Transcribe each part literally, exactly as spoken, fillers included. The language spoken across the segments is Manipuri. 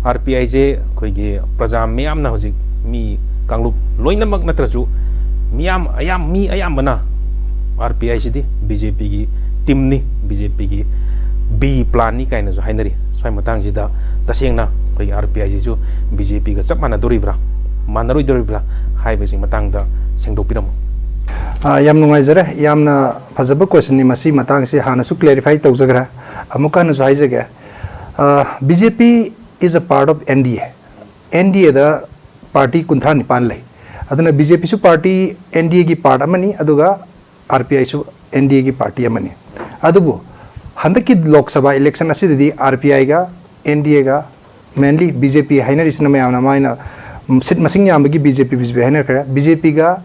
ꯑꯥꯔ ꯄꯤ ꯑꯥꯏꯁꯦ ꯑꯩꯈꯣꯏꯒꯤ ꯄ꯭ꯔꯖꯥ ꯃꯤꯌꯥꯝꯅ ꯍꯧꯖꯤꯛ ꯃꯤ ꯀꯥꯡꯂꯨꯞ ꯂꯣꯏꯅꯃꯛ ꯅꯠꯇ꯭ꯔꯁꯨ ꯃꯤꯌꯥꯝ ꯑꯌꯥꯝ ꯃꯤ ꯑꯌꯥꯝꯕꯅ ꯑꯥꯔ ꯄꯤ ꯑꯥꯏꯁꯤꯗꯤ ꯕꯤ ꯖꯦ ꯄꯤꯒꯤ ꯇꯤꯝꯅꯤ, ꯕꯤ ꯖꯦ ꯄꯤꯒꯤ ꯕꯤ ꯄ꯭ꯂꯥꯟꯅꯤ ꯀꯥꯏꯅꯁꯨ ꯍꯥꯏꯅꯔꯤ꯫ ꯁ꯭ꯋꯥꯏ ꯃꯇꯥꯡꯁꯤꯗ ꯇꯁꯦꯡꯅ ꯑꯩꯈꯣꯏꯒꯤ ꯑꯥꯔ ꯄꯤ ꯑꯥꯏꯁꯤꯁꯨ ꯕꯤ ꯖꯦ ꯄꯤꯒ ꯆꯞ ꯃꯥꯟꯅꯗꯣꯔꯤꯕ꯭ꯔꯥ, ꯃꯥꯟꯅꯔꯣꯏꯗꯣꯔꯤꯕ꯭ꯔꯥ ꯍꯥꯏꯕꯁꯤ ꯃꯇꯥꯡꯗ ꯁꯦꯡꯗꯣꯛꯄꯤꯔꯝꯃꯨ꯫ ꯑ, ꯌꯥꯝ ꯅꯨꯡꯉꯥꯏꯖꯔꯦ꯫ ꯌꯥꯝꯅ ꯐꯖꯕ ꯀꯣꯏꯁꯟꯅꯤ꯫ ꯃꯁꯤ ꯃꯇꯥꯡꯁꯤ ꯍꯥꯟꯅꯁꯨ ꯀ꯭ꯂꯦꯔꯤꯐꯥꯏ ꯇꯧꯖꯈ꯭ꯔꯦ꯫ ꯑꯃꯨꯛꯀ ꯍꯟꯅꯁꯨ ꯍꯥꯏꯖꯒꯦ꯫ B J P is a part of N D A꯫ N D A party ꯀꯨꯟꯊ꯭ꯔꯥ ꯅꯤꯄꯥꯟ ꯂꯩ꯫ ꯑꯗꯨꯅ ꯕꯤ ꯖꯦ ꯄꯤꯁꯨ ꯄꯥꯔꯇꯤ ꯑꯦꯟ ꯗꯤ ꯑꯦꯒꯤ ꯄꯥꯔꯠ ꯑꯃꯅꯤ, ꯑꯗꯨꯒ ꯑꯥꯔ ꯄꯤ ꯑꯥꯏꯁꯨ ꯑꯦꯟ ꯗꯤ ꯑꯦꯒꯤ ꯄꯥꯔꯇꯤ ꯑꯃꯅꯤ꯫ ꯑꯗꯨꯕꯨ ꯍꯟꯗꯛꯀꯤ ꯂꯣꯛ ꯁꯚꯥ ꯏꯂꯦꯛꯁꯟ ꯑꯁꯤꯗꯗꯤ ꯑꯥꯔ ꯄꯤ ꯑꯥꯏꯒ ꯑꯦꯟ ꯗꯤ ꯑꯦꯒ, ꯃꯦꯟꯂꯤ ꯕꯤ ꯖꯦ ꯄꯤ ꯍꯥꯏꯅꯔꯤꯁꯤꯅ ꯃꯌꯥꯝꯅ ꯃꯥꯏꯅ ꯁꯤꯠ ꯃꯁꯤꯡ ꯌꯥꯝꯕꯒꯤ B J P, B J P ꯍꯥꯏꯅꯈ꯭ꯔꯦ꯫ ꯕꯤ ꯖꯦ ꯄꯤꯒ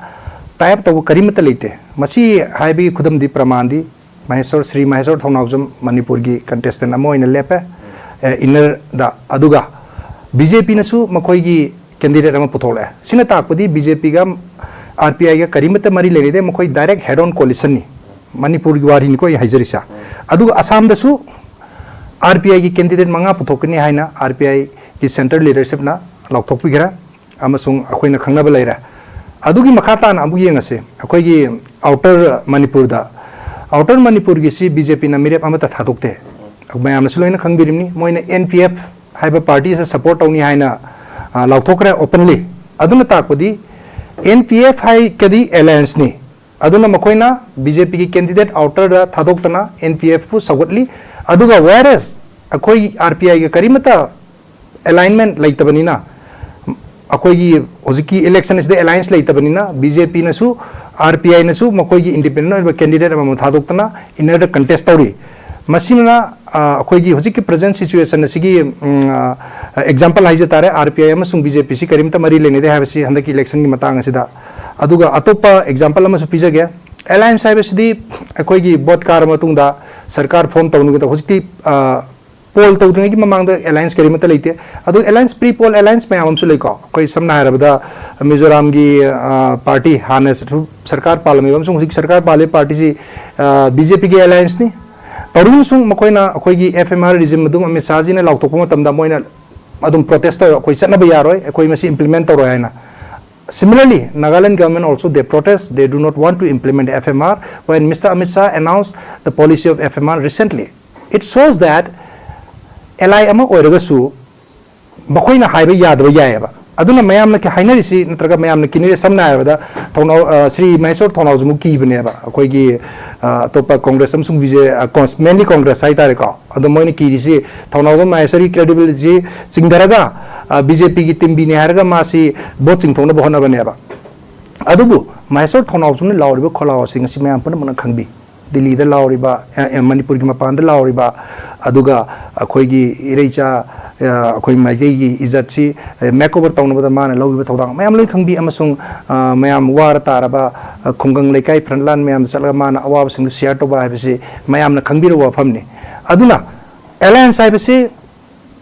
ꯇꯥꯏ ꯑꯞ ꯇꯧꯕ ꯀꯔꯤꯃꯠꯇ ꯂꯩꯇꯦ꯫ ꯃꯁꯤ ꯍꯥꯏꯕꯒꯤ ꯈꯨꯗꯝꯗꯤ, ꯄ꯭ꯔꯃꯥꯟꯗꯤ, ꯃꯍꯦꯁꯣꯔ, ꯁ꯭ꯔꯤ ꯃꯍꯦꯁꯣꯔ ꯊꯧꯅꯥꯎꯖꯝ ꯃꯅꯤꯄꯨꯔꯒꯤ ꯀꯟꯇꯦꯁꯇꯦꯟ ꯑꯃ ꯑꯣꯏꯅ ꯂꯦꯞꯄꯦ, ꯑꯦ, ꯏꯟꯅꯔꯗ꯫ ꯑꯗꯨꯒ ꯕꯤ ꯖꯦ ꯄꯤꯅꯁꯨ ꯃꯈꯣꯏꯒꯤ ꯀꯦꯟꯗꯤꯗꯦꯠ ꯑꯃ ꯄꯨꯊꯣꯛꯂꯛꯑꯦ꯫ ꯁꯤꯅ ꯇꯥꯛꯄꯗꯤ ꯕꯤ ꯖꯦ ꯄꯤꯒ ꯑꯥꯔ ꯄꯤ ꯑꯥꯏꯒ ꯀꯔꯤꯃꯠꯇ ꯃꯔꯤ ꯂꯩꯅꯗꯦ, ꯃꯈꯣꯏ ꯗꯥꯏꯔꯦꯛ ꯍꯦꯗ ꯑꯣꯟ ꯀꯣꯂꯤꯁꯟꯅꯤ꯫ ꯃꯅꯤꯄꯨꯔꯒꯤ ꯋꯥꯔꯤꯅꯤꯀꯣ ꯑꯩ ꯍꯥꯏꯖꯔꯤꯁꯦ꯫ ꯑꯗꯨꯒ ꯑꯁꯥꯝꯗꯁꯨ ꯑꯥꯔ ꯄꯤ ꯑꯥꯏꯒꯤ ꯀꯦꯟꯗꯤꯗꯦꯠ ꯃꯉꯥ ꯄꯨꯊꯣꯛꯀꯅꯤ ꯍꯥꯏꯅ ꯑꯥꯔ ꯄꯤ ꯑꯥꯏꯒꯤ ꯁꯦꯟꯇ꯭ꯔꯦꯜ ꯂꯤꯗꯔꯁꯤꯞꯅ ꯂꯥꯎꯊꯣꯛꯄꯤꯈ꯭ꯔꯦ, ꯑꯃꯁꯨꯡ ꯑꯩꯈꯣꯏꯅ ꯈꯪꯅꯕ ꯂꯩꯔꯦ꯫ ꯑꯗꯨꯒꯤ ꯃꯈꯥ ꯇꯥꯅ ꯑꯃꯨꯛ ꯌꯦꯡꯉꯁꯤ, ꯑꯩꯈꯣꯏꯒꯤ ꯑꯥꯎꯇꯔ ꯃꯅꯤꯄꯨꯔꯗ꯫ ꯑꯥꯎꯇꯔ ꯃꯅꯤꯄꯨꯔꯒꯤꯁꯤ ꯕꯤ ꯖꯦ ꯄꯤꯅ ꯃꯤꯔꯦꯞ ꯑꯃꯠꯇ ꯊꯥꯗꯣꯛꯇꯦ꯫ ꯃꯌꯥꯝꯅꯁꯨ ꯂꯣꯏꯅ ꯈꯪꯕꯤꯔꯤꯕꯅꯤ, ꯃꯣꯏꯅ ꯑꯦꯟ ꯄꯤ ꯑꯦꯐ ꯍꯥꯏꯕ ꯄꯥꯔꯇꯤ ꯑꯁꯤ ꯁꯄꯣꯔꯠ ꯇꯧꯅꯤ ꯍꯥꯏꯅ, ꯑ, ꯂꯥꯎꯊꯣꯛꯈ꯭ꯔꯦ ꯑꯣꯄꯟꯂꯤ꯫ ꯑꯗꯨꯅ ꯇꯥꯛꯄꯗꯤ ꯑꯦꯟ ꯄꯤ ꯑꯦꯐ ꯍꯥꯏꯒꯗꯤ ꯑꯦꯂꯥꯌꯟꯁꯅꯤ꯫ ꯑꯗꯨꯅ ꯃꯈꯣꯏꯅ ꯕꯤ ꯖꯦ ꯄꯤꯒꯤ ꯀꯦꯟꯗꯤꯗꯦꯠ ꯑꯥꯎꯇꯔꯗ ꯊꯥꯗꯣꯛꯇꯅ ꯑꯦꯟ ꯄꯤ ꯑꯦꯐꯄꯨ ꯁꯧꯒꯠꯂꯤ꯫ ꯑꯗꯨꯒ whereas ꯑꯩꯈꯣꯏ ꯑꯥꯔ ꯄꯤ ꯑꯥꯏꯒ ꯀꯔꯤꯃꯠꯇ ꯑꯦꯂꯥꯏꯟꯃꯦꯟ ꯂꯩꯇꯕꯅꯤꯅ, ꯑꯩꯈꯣꯏꯒꯤ ꯍꯧꯖꯤꯛꯀꯤ ꯏꯂꯦꯛꯁꯟ ꯑꯁꯤꯗ ꯑꯦꯂꯥꯌꯟꯁ ꯂꯩꯇꯕꯅꯤꯅ, ꯕꯤ ꯖꯦ ꯄꯤꯅꯁꯨ ꯑꯥꯔ ꯄꯤ ꯑꯥꯏꯅꯁꯨ ꯃꯈꯣꯏꯒꯤ ꯏꯟꯗꯤꯄꯦꯟꯗꯦꯟ ꯑꯣꯏꯕ ꯀꯦꯟꯗꯤꯗꯦꯠ ꯑꯃꯃꯝ ꯊꯥꯗꯣꯛꯇꯅ ꯏꯟꯅꯔꯗ ꯀꯟꯇꯦꯁ ꯇꯧꯔꯤ꯫ ꯃꯁꯤꯅ, ꯑ, ꯑꯩꯈꯣꯏꯒꯤ ꯍꯧꯖꯤꯛꯀꯤ ꯄ꯭ꯔꯖꯦꯟ ꯁꯤꯆꯨꯋꯦꯁꯟ ꯑꯁꯤꯒꯤ, ꯎꯝ, ꯑ, ꯑꯦꯛꯖꯥꯝꯄꯜ ꯍꯥꯏꯖ ꯇꯥꯔꯦ, ꯑꯥꯔ ꯄꯤ ꯑꯥꯏ ꯑꯃꯁꯨꯡ ꯕꯤ ꯖꯦ ꯄꯤꯁꯤ ꯀꯔꯤꯝꯇ ꯃꯔꯤ ꯂꯩꯅꯗꯦ ꯍꯥꯏꯕꯁꯤ ꯍꯟꯗꯛꯀꯤ ꯏꯂꯦꯛꯁꯟꯒꯤ ꯃꯇꯥꯡ ꯑꯁꯤꯗ꯫ ꯑꯗꯨꯒ ꯑꯇꯣꯞꯄ ꯑꯦꯛꯖꯥꯝꯄꯜ ꯑꯃꯁꯨ ꯄꯤꯖꯒꯦ꯫ ꯑꯦꯂꯥꯌꯟꯁ ꯍꯥꯏꯕꯁꯤꯗꯤ ꯑꯩꯈꯣꯏꯒꯤ ꯚꯣꯠ ꯀꯥꯔꯕ ꯃꯇꯨꯡꯗ ꯁꯔꯀꯥꯔ ꯐꯣꯝ ꯇꯧꯅꯕꯗ ꯍꯧꯖꯤꯛꯇꯤ, ꯑ, ꯄꯣꯜ ꯇꯧꯗ꯭ꯔꯤꯉꯩꯒꯤ ꯃꯃꯥꯡꯗ ꯑꯦꯂꯥꯌꯟꯁ ꯀꯔꯤꯃꯠꯇ ꯂꯩꯇꯦ꯫ ꯑꯗꯣ ꯑꯦꯂꯥꯌꯟꯁ, ꯄ꯭ꯔꯤ ꯄꯣꯜ ꯑꯦꯂꯥꯌꯟꯁ ꯃꯌꯥꯝ ꯑꯃꯁꯨ ꯂꯩꯀꯣ꯫ ꯑꯩꯈꯣꯏ ꯁꯝꯅ ꯍꯥꯏꯔꯕꯗ ꯃꯤꯖꯣꯔꯥꯝꯒꯤ, ꯑ, ꯄꯥꯔꯇꯤ ꯍꯥꯟꯅꯁꯨ ꯁꯔꯀꯥꯔ ꯄꯥꯜꯂꯝꯃꯤꯕ ꯑꯃꯁꯨꯡ ꯍꯧꯖꯤꯛ ꯁꯔꯀꯥꯔ ꯄꯥꯜꯂꯤꯕ ꯄꯥꯔꯇꯤꯁꯤ, ꯑ, ꯕꯤ ꯖꯦ ꯄꯤꯒꯤ ꯑꯦꯂꯥꯌꯟꯁꯅꯤ꯫ ꯇꯧꯔꯤꯕꯁꯨꯡ ꯃꯈꯣꯏꯅ ꯑꯩꯈꯣꯏꯒꯤ ꯑꯦꯐ ꯑꯦꯝ ꯑꯥꯔ ꯔꯤꯖꯤꯝ ꯑꯗꯨꯝ ꯑꯃꯤꯠ ꯁꯥꯍꯖꯤꯅ ꯂꯥꯎꯊꯣꯛꯄ ꯃꯇꯝꯗ ꯃꯣꯏꯅ ꯑꯗꯨꯝ ꯄ꯭ꯔꯣꯇꯦꯁ ꯇꯧꯔ ꯑꯩꯈꯣꯏ ꯆꯠꯅꯕ ꯌꯥꯔꯣꯏ, ꯑꯩꯈꯣꯏ ꯃꯁꯤ ꯏꯝꯄ꯭ꯂꯤꯃꯦꯟ ꯇꯧꯔꯣꯏ ꯍꯥꯏꯅ꯫ Similarly, Nagaland government also, they protest, they do not want to implement F M R. When Mister Amit Shah announced the policy of F M R recently, it shows that ally ꯑꯃ ꯑꯣꯏꯔꯒꯁꯨ ꯃꯈꯣꯏꯅ ꯍꯥꯏꯕ ꯌꯥꯗꯕ ꯌꯥꯏꯑꯕ꯫ ꯑꯗꯨꯅ ꯃꯌꯥꯝꯅ ꯀꯤ-, ꯍꯥꯏꯅꯔꯤꯁꯤ ꯅꯠꯇ꯭ꯔꯒ ꯃꯌꯥꯝꯅ ꯀꯤꯅꯔꯤꯁꯤ, ꯁꯝꯅ ꯍꯥꯏꯔꯕꯗ ꯊꯧꯅꯥꯎ-, ꯑ, ꯁ꯭ꯔꯤ ꯃꯍꯦꯁꯣꯔ ꯊꯧꯅꯥꯎꯖꯝꯕꯨ ꯀꯤꯕꯅꯦꯕ ꯑꯩꯈꯣꯏꯒꯤ, ꯑ, ꯑꯇꯣꯞꯄ ꯀꯣꯡꯒ꯭ꯔꯦꯁ ꯑꯃꯁꯨꯡ ꯕꯤ ꯖꯦ-, ꯑ, ꯀꯣꯟ-, mainly ꯀꯣꯡꯒ꯭ꯔꯦꯁ ꯍꯥꯏꯇꯥꯔꯦꯀꯣ꯫ ꯑꯗꯣ ꯃꯣꯏꯅ ꯀꯤꯔꯤꯁꯤ ꯊꯧꯅꯥꯎꯖꯝ ꯃꯍꯦꯁꯣꯔꯒꯤ credibility ꯆꯤꯡꯊꯔꯒ, ꯑ, ꯕꯤ ꯖꯦ ꯄꯤꯒꯤ ꯇꯤꯝꯕꯤꯅꯤ ꯍꯥꯏꯔꯒ ꯃꯥꯁꯤ ꯚꯣꯠ ꯆꯤꯡꯊꯣꯛꯅꯕ ꯍꯣꯠꯅꯕꯅꯦꯕ꯫ ꯑꯗꯨꯕꯨ ꯃꯍꯦꯁꯣꯔ ꯊꯧꯅꯥꯎꯖꯝꯅ ꯂꯥꯎꯔꯤꯕ ꯈꯣꯜꯂꯥꯎ ꯑꯁꯤ ꯉꯁꯤ ꯃꯌꯥꯝ ꯄꯨꯝꯅꯃꯛꯅ ꯈꯪꯕꯤ꯫ ꯗꯤꯜꯂꯤꯗ ꯂꯥꯎꯔꯤꯕ, ꯑ, ꯑ, ꯃꯅꯤꯄꯨꯔꯒꯤ ꯃꯄꯥꯟꯗ ꯂꯥꯎꯔꯤꯕ, ꯑꯗꯨꯒ ꯑꯩꯈꯣꯏꯒꯤ ꯏꯔꯩꯆꯥ, ꯑ, ꯑꯩꯈꯣꯏ ꯃꯩꯇꯩꯒꯤ ꯏꯖꯠꯁꯤ, ꯑ, makeover ꯇꯧꯅꯕꯗ ꯃꯥꯅ ꯂꯧꯈꯤꯕ ꯊꯧꯗꯥꯡ ꯃꯌꯥꯝ ꯂꯣꯏ ꯈꯪꯕꯤ ꯑꯃꯁꯨꯡ, ꯑ, ꯃꯌꯥꯝ ꯋꯥꯔ ꯇꯥꯔꯕ, ꯑ, ꯈꯨꯡꯒꯪ ꯂꯩꯀꯥꯏ front line ꯃꯌꯥꯝꯗ ꯆꯠꯂꯒ ꯃꯥꯅ ꯑꯋꯥꯕꯁꯤꯡꯗꯨ share ꯇꯧꯕ ꯍꯥꯏꯕꯁꯤ ꯃꯌꯥꯝꯅ ꯈꯪꯕꯤꯔꯕ ꯋꯥꯐꯝꯅꯤ꯫ ꯑꯗꯨꯅ alliance ꯍꯥꯏꯕꯁꯤ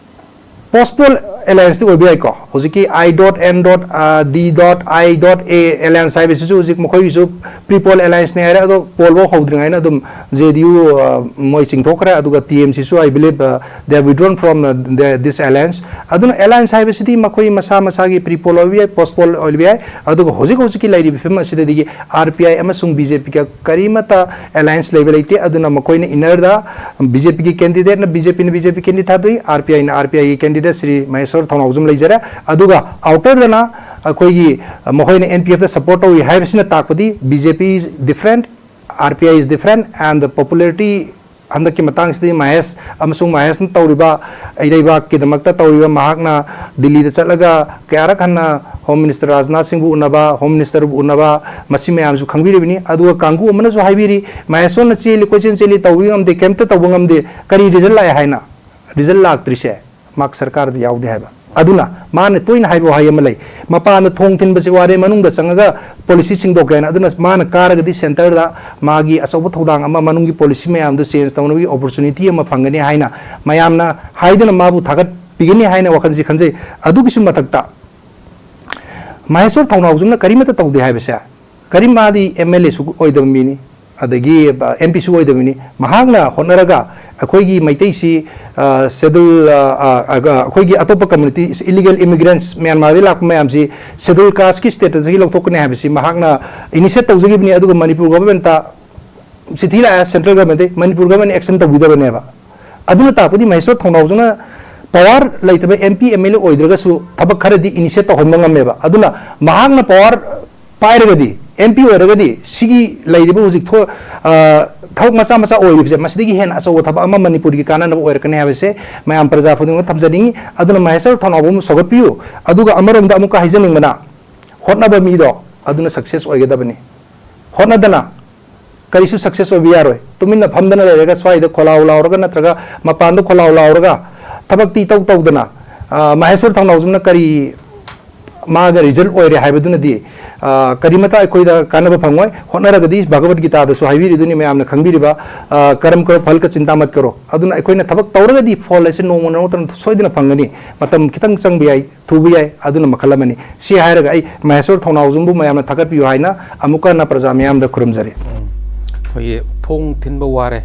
post poll allianceꯇꯤ ꯑꯣꯏꯕ ꯌꯥꯏꯀꯣ꯫ ꯍꯧꯖꯤꯛꯀꯤ I dot N dot, ꯑ, D dot I dot A alliance ꯍꯥꯏꯕꯁꯤꯁꯨ ꯍꯧꯖꯤꯛ ꯃꯈꯣꯏꯒꯤꯁꯨ pre poll allianceꯅꯤ ꯍꯥꯏꯔꯦ, ꯑꯗꯣ pollꯐꯥꯎ ꯍꯧꯗ꯭ꯔꯤꯉꯩꯗ ꯑꯗꯨꯝ J D U, ꯑ, ꯃꯣꯏ ꯆꯤꯡꯊꯣꯛꯈ꯭ꯔꯦ, ꯑꯗꯨꯒ T M Cꯁꯨ, I believe, ꯑ, they have withdrawn from, ꯑ, the, this alliance꯫ ꯑꯗꯨꯅ alliance ꯍꯥꯏꯕꯁꯤꯗꯤ ꯃꯈꯣꯏ ꯃꯁꯥ ꯃꯁꯥꯒꯤ pre poll ꯑꯣꯏꯕ ꯌꯥꯏ, post poll ꯑꯣꯏꯕ ꯌꯥꯏ, ꯑꯗꯨꯒ ꯍꯧꯖꯤꯛ ꯍꯧꯖꯤꯛꯀꯤ ꯂꯩꯔꯤꯕ ꯐꯤꯕꯝ ꯑꯁꯤꯗꯗꯤ R P I ꯑꯃꯁꯨꯡ B J Pꯒ ꯀꯔꯤꯃꯠꯇ alliance ꯂꯩꯕ ꯂꯩꯇꯦ꯫ ꯑꯗꯨꯅ ꯃꯈꯣꯏꯅ innerꯗ B J Pꯒꯤ candidateꯅ B J Pꯅ B J P candidate ꯊꯥꯗꯣꯛꯏ, R P Iꯅ R P Iꯒꯤ candidate Shri ꯃꯍꯦꯁꯣꯔ ꯊꯧꯅꯥꯎꯖꯝ ꯂꯩꯖꯔꯦ꯫ ꯑꯗꯨꯒ outerꯗꯅ ꯑꯩꯈꯣꯏꯒꯤ, ꯃꯈꯣꯏꯅ N P Fꯇ support ꯇꯧꯏ ꯍꯥꯏꯕꯁꯤꯅ ꯇꯥꯛꯄꯗꯤ B J P is different, R P I is different, and the popularity ꯍꯟꯗꯛꯀꯤ ꯃꯇꯥꯡꯁꯤꯗꯤ ꯃꯍꯦꯁ ꯑꯃꯁꯨꯡ ꯃꯍꯦꯁꯅ ꯇꯧꯔꯤꯕ ꯏꯔꯩꯕꯥꯛꯀꯤꯗꯃꯛꯇ ꯇꯧꯔꯤꯕ, ꯃꯍꯥꯛꯅ ꯗꯤꯜꯂꯤꯗ ꯆꯠꯂꯒ ꯀꯌꯥꯔꯛ ꯍꯟꯅ Home Minister ꯔꯥꯖꯅꯥꯊ ꯁꯤꯡꯕꯨ ꯎꯅꯕ, Home Ministerꯕꯨ ꯎꯅꯕ, ꯃꯁꯤ ꯃꯌꯥꯝꯁꯨ ꯈꯪꯕꯤꯔꯤꯕꯅꯤ꯫ ꯑꯗꯨꯒ ꯀꯥꯡꯕꯨ ꯑꯃꯅꯁꯨ ꯍꯥꯏꯕꯤꯔꯤ, ꯃꯍꯦꯁꯣꯔꯅ ꯆꯦꯜꯂꯤ, ꯀꯣꯏꯆꯦꯜ ꯆꯦꯜꯂꯤ, ꯇꯧꯕ ꯉꯝꯗꯦ, ꯀꯩꯝꯇ ꯇꯧꯕ ꯉꯝꯗꯦ, ꯀꯔꯤ result ꯂꯥꯛꯑꯦ ꯍꯥꯏꯅ? Result ꯂꯥꯛꯇ꯭ꯔꯤꯁꯦ ꯃꯥ ꯁꯔꯀꯥꯔꯗ ꯌꯥꯎꯗꯦ ꯍꯥꯏꯕ꯫ ꯑꯗꯨꯅ ꯃꯥꯅ ꯇꯣꯏꯅ ꯍꯥꯏꯕ ꯋꯥꯍꯩ ꯑꯃ ꯂꯩ, "ꯃꯄꯥꯟꯗ ꯊꯣꯡ ꯊꯤꯟꯕꯁꯤ ꯋꯥꯔꯦ, ꯃꯅꯨꯡꯗ ꯆꯪꯉꯒ policy ꯁꯤꯡꯗꯣꯛꯀꯦ" ꯍꯥꯏꯅ꯫ ꯑꯗꯨꯅ ꯃꯥꯅ ꯀꯥꯔꯒꯗꯤ centreꯗ ꯃꯥꯒꯤ ꯑꯆꯧꯕ ꯊꯧꯗꯥꯡ ꯑꯃ, ꯃꯅꯨꯡꯒꯤ policy ꯃꯌꯥꯝꯗꯨ change ꯇꯧꯅꯕꯒꯤ opportunity ꯑꯃ ꯐꯪꯒꯅꯤ ꯍꯥꯏꯅ ꯃꯌꯥꯝꯅ ꯍꯥꯏꯗꯨꯅ ꯃꯥꯕꯨ ꯊꯥꯒꯠꯄꯤꯒꯅꯤ ꯍꯥꯏꯅ ꯋꯥꯈꯜꯁꯤ ꯈꯟꯖꯩ꯫ ꯑꯗꯨꯒꯤꯁꯨ ꯃꯊꯛꯇ ꯃꯍꯦꯁꯣꯔ ꯊꯧꯅꯥꯎꯖꯝꯅ ꯀꯔꯤꯃꯠꯇ ꯇꯧꯗꯦ ꯍꯥꯏꯕꯁꯦ, ꯀꯔꯤ ꯃꯥꯗꯤ M L Aꯁꯨ ꯑꯣꯏꯗꯕ ꯃꯤꯅꯤ, ꯑꯗꯒꯤ, ꯑ, M Pꯁꯨ ꯑꯣꯏꯗꯕ ꯃꯤꯅꯤ꯫ ꯃꯍꯥꯛꯅ ꯍꯣꯠꯅꯔꯒ ꯑꯩꯈꯣꯏꯒꯤ ꯃꯩꯇꯩꯁꯤ ꯁꯦꯗꯨꯜ, ꯑꯩꯈꯣꯏꯒꯤ ꯑꯇꯣꯞꯄ ꯀꯝꯃ꯭ꯌꯨꯅꯤꯇꯤ, ꯏꯂꯤꯒꯦꯜ ꯏꯃꯤꯒ꯭ꯔꯦꯟꯠꯁ, ꯃ꯭ꯌꯥꯟꯃꯥꯔꯗꯒꯤ ꯂꯥꯛꯄ ꯃꯌꯥꯝꯁꯤ ꯁꯦꯗꯨꯜ ꯀꯥꯁꯀꯤ ꯁ꯭ꯇꯦꯇꯁꯇꯒꯤ ꯂꯧꯊꯣꯛꯀꯅꯤ ꯍꯥꯏꯕꯁꯤ ꯃꯍꯥꯛꯅ ꯏꯅꯤꯁꯤꯌꯦꯠ ꯇꯧꯖꯈꯤꯕꯅꯤ꯫ ꯑꯗꯨꯒ ꯃꯅꯤꯄꯨꯔ ꯒꯣꯚꯔꯟꯃꯦꯟꯠꯇ ꯆꯤꯊꯤ ꯂꯥꯛꯑꯦ ꯁꯦꯟꯇ꯭ꯔꯦꯜ ꯒꯣꯚꯔꯟꯃꯦꯟꯠꯇꯒꯤ, ꯃꯅꯤꯄꯨꯔ ꯒꯣꯚꯔꯟꯃꯦꯟꯠꯅ ꯑꯦꯛꯁꯟ ꯇꯧꯕꯤꯗꯕꯅꯦꯕ꯫ ꯑꯗꯨꯅ ꯇꯥꯛꯄꯗꯤ ꯃꯍꯦꯁꯣꯔ ꯊꯧꯅꯥꯎꯖꯝꯅ ꯄꯋꯥꯔ ꯂꯩꯇꯕ M P M L A ꯑꯣꯏꯗ꯭ꯔꯒꯁꯨ ꯊꯕꯛ ꯈꯔꯗꯤ ꯏꯅꯤꯁꯤꯌꯦꯠ ꯇꯧꯍꯟꯕ ꯉꯝꯃꯦꯕ꯫ ꯑꯗꯨꯅ ꯃꯍꯥꯛꯅ ꯄꯋꯥꯔ ꯄꯥꯏꯔꯒꯗꯤ, ꯑꯦꯝ ꯄꯤ ꯑꯣꯏꯔꯒꯗꯤ, ꯁꯤꯒꯤ ꯂꯩꯔꯤꯕ ꯍꯧꯖꯤꯛ ꯊꯣ-, ꯑ, ꯊꯕꯛ ꯃꯆꯥ ꯃꯆꯥ ꯑꯣꯏꯔꯤꯕꯁꯦ, ꯃꯁꯤꯗꯒꯤ ꯍꯦꯟꯅ ꯑꯆꯧꯕ ꯊꯕꯛ ꯑꯃ ꯃꯅꯤꯄꯨꯔꯒꯤ ꯀꯥꯟꯅꯅꯕ ꯑꯣꯏꯔꯛꯀꯅꯤ ꯍꯥꯏꯕꯁꯦ ꯃꯌꯥꯝ ꯄ꯭ꯔꯖꯥ ꯈꯨꯗꯤꯡꯃꯛ ꯊꯝꯖꯅꯤꯡꯉꯤ꯫ ꯑꯗꯨꯅ ꯃꯍꯦꯁꯣꯔ ꯊꯧꯅꯥꯎꯖꯝ ꯁꯧꯒꯠꯄꯤꯌꯨ꯫ ꯑꯗꯨꯒ ꯑꯃꯔꯣꯝꯗ ꯑꯃꯨꯛꯀ ꯍꯥꯏꯖꯅꯤꯡꯕꯅ, ꯍꯣꯠꯅꯕ ꯃꯤꯗꯣ ꯑꯗꯨꯅ ꯁꯛꯁꯦꯁ ꯑꯣꯏꯒꯗꯕꯅꯤ꯫ ꯍꯣꯠꯅꯗꯅ ꯀꯔꯤꯁꯨ ꯁꯛꯁꯦꯁ ꯑꯣꯏꯕ ꯌꯥꯔꯣꯏ꯫ ꯇꯨꯃꯤꯟꯅ ꯐꯝꯗꯅ ꯂꯩꯔꯒ ꯁ꯭ꯋꯥꯏꯗ ꯈꯣꯜꯂꯥꯎ ꯂꯥꯎꯔꯒ ꯅꯠꯇ꯭ꯔꯒ ꯃꯄꯥꯟꯗ ꯈꯣꯜꯂꯥꯎ ꯂꯥꯎꯔꯒ ꯊꯕꯛꯇꯤ ꯏꯇꯧ ꯇꯧꯗꯅ, ꯑ, ꯃꯍꯦꯁꯣꯔ ꯊꯧꯅꯥꯎꯖꯝꯅ ꯀꯔꯤ ꯃꯥꯒ ꯔꯤꯖꯜꯠ ꯑꯣꯏꯔꯦ ꯍꯥꯏꯕꯗꯨꯅꯗꯤ, ꯑ, ꯀꯔꯤꯃꯠꯇ ꯑꯩꯈꯣꯏꯗ ꯀꯥꯟꯅꯕ ꯐꯪꯉꯣꯏ꯫ ꯍꯣꯠꯅꯔꯒꯗꯤ ꯚꯒꯕꯠ ꯒꯤꯇꯥꯗꯁꯨ ꯍꯥꯏꯕꯤꯔꯤꯗꯨꯅꯤ ꯃꯌꯥꯝꯅ ꯈꯪꯕꯤꯔꯤꯕ, ꯑ, "ꯀꯔꯝ ꯀꯔꯣ ꯐꯜ ꯀ ꯆꯤꯟꯇꯥ ꯃꯠ ꯀꯔꯣ"꯫ ꯑꯗꯨꯅ ꯑꯩꯈꯣꯏꯅ ꯊꯕꯛ ꯇꯧꯔꯒꯗꯤ ꯐꯣꯜ ꯑꯁꯤ ꯅꯣꯡꯃ ꯅꯣꯡꯃꯇ ꯁꯣꯏꯗꯅ ꯐꯪꯒꯅꯤ꯫ ꯃꯇꯝ ꯈꯤꯇꯪ ꯆꯪꯕ ꯌꯥꯏ, ꯊꯨꯕ ꯌꯥꯏ, ꯑꯗꯨꯅ ꯃꯈꯜ ꯑꯃꯅꯤ꯫ ꯁꯤ ꯍꯥꯏꯔꯒ ꯑꯩ ꯃꯍꯦꯁꯣꯔ ꯊꯧꯅꯥꯎꯖꯝꯕꯨ ꯃꯌꯥꯝꯅ ꯊꯥꯒꯠꯄꯤꯌꯨ ꯍꯥꯏꯅ ꯑꯃꯨꯛꯀ ꯍꯟꯅ ꯄ꯭ꯔꯖꯥ ꯃꯤꯌꯥꯝꯗ ꯈꯨꯔꯨꯝꯖꯔꯤ꯫ ꯎꯝ꯫ ꯑꯩꯈꯣꯏꯒꯤ ꯊꯣꯡ ꯊꯤꯟꯕ ꯋꯥꯔꯦ,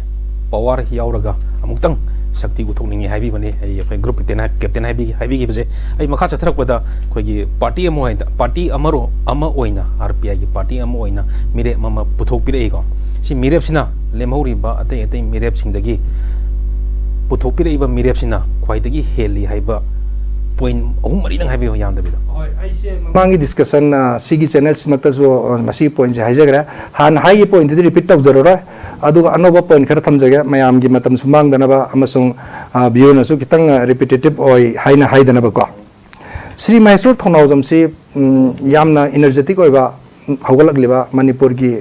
ꯄꯋꯥꯔ ꯌꯥꯎꯔꯒ ꯑꯃꯨꯛꯇꯪ ꯁꯛꯇꯤ ꯎꯠꯊꯣꯛꯅꯤꯡꯉꯤ ꯍꯥꯏꯕꯤꯕꯅꯦ꯫ ꯑꯩ, ꯑꯩꯈꯣꯏ ꯒ꯭ꯔꯨꯞ ꯀꯦꯞꯇꯦꯟ ꯍꯥꯏ-, ꯀꯦꯞꯇꯦꯟ ꯍꯥꯏꯕꯤꯒꯤ-, ꯍꯥꯏꯕꯤꯈꯤꯕꯁꯦ ꯑꯩ ꯃꯈꯥ ꯆꯠꯊꯔꯛꯄꯗ ꯑꯩꯈꯣꯏꯒꯤ ꯄꯥꯔꯇꯤ ꯑꯃ ꯑꯣꯏꯅ, ꯄꯥꯔꯇꯤ ꯑꯃꯔꯣ-, ꯑꯃ ꯑꯣꯏꯅ, ꯑꯥꯔ ꯄꯤ ꯑꯥꯏꯒꯤ ꯄꯥꯔꯇꯤ ꯑꯃ ꯑꯣꯏꯅ ꯃꯤꯔꯦꯞ ꯑꯃ ꯄꯨꯊꯣꯛꯄꯤꯔꯛꯏꯀꯣ꯫ ꯁꯤ ꯃꯤꯔꯦꯞꯁꯤꯅ ꯂꯦꯝꯍꯧꯔꯤꯕ ꯑꯇꯩ ꯑꯇꯩ ꯃꯤꯔꯦꯞꯁꯤꯡꯗꯒꯤ ꯄꯨꯊꯣꯛꯄꯤꯔꯛꯏꯕ ꯃꯤꯔꯦꯞꯁꯤꯅ ꯈ꯭ꯋꯥꯏꯗꯒꯤ ꯍꯦꯜꯂꯤ ꯍꯥꯏꯕ ꯄꯣꯏꯟ ꯑꯍꯨꯝ ꯃꯔꯤꯗꯪ ꯍꯥꯏꯕꯤꯌꯨ, ꯌꯥꯝꯗꯕꯤꯗ꯫ ꯍꯣꯏ, ꯑꯩꯁꯦ ꯃꯃꯥꯡꯒꯤ ꯗꯤꯁꯀꯁꯟ, ꯑ, ꯁꯤꯒꯤ ꯆꯦꯅꯦꯜꯁꯤꯃꯛꯇꯁꯨ, ꯑ, ꯃꯁꯤꯒꯤ ꯄꯣꯏꯟꯁꯦ ꯍꯥꯏꯖꯈ꯭ꯔꯦ꯫ ꯍꯥꯟꯅ ꯍꯥꯏꯈꯤꯕ ꯄꯣꯏꯟꯗꯨꯗꯤ ꯔꯤꯄꯤꯠ ꯇꯧꯖꯔꯔꯣꯏ, ꯑꯗꯨꯒ ꯑꯅꯧꯕ ꯄꯣꯏꯟ ꯈꯔ ꯊꯝꯖꯒꯦ, ꯃꯌꯥꯝꯒꯤ ꯃꯇꯝꯁꯨ ꯃꯥꯡꯗꯅꯕ ꯑꯃꯁꯨꯡ, ꯑ, ꯚ꯭ꯌꯨꯅꯁꯨ ꯈꯤꯇꯪ, ꯑ, ꯔꯤꯄꯤꯇꯦꯇꯤꯞ ꯑꯣꯏ ꯍꯥꯏꯅ ꯍꯥꯏꯗꯅꯕꯀꯣ꯫ ꯁ꯭ꯔꯤ ꯃꯍꯦꯁꯣꯔ ꯊꯧꯅꯥꯎꯖꯝꯁꯤ, ꯎꯝ, ꯌꯥꯝꯅ ꯏꯅꯔꯖꯦꯇꯤꯛ ꯑꯣꯏꯕ, ꯎꯝ, ꯍꯧꯒꯠꯂꯛꯂꯤꯕ ꯃꯅꯤꯄꯨꯔꯒꯤ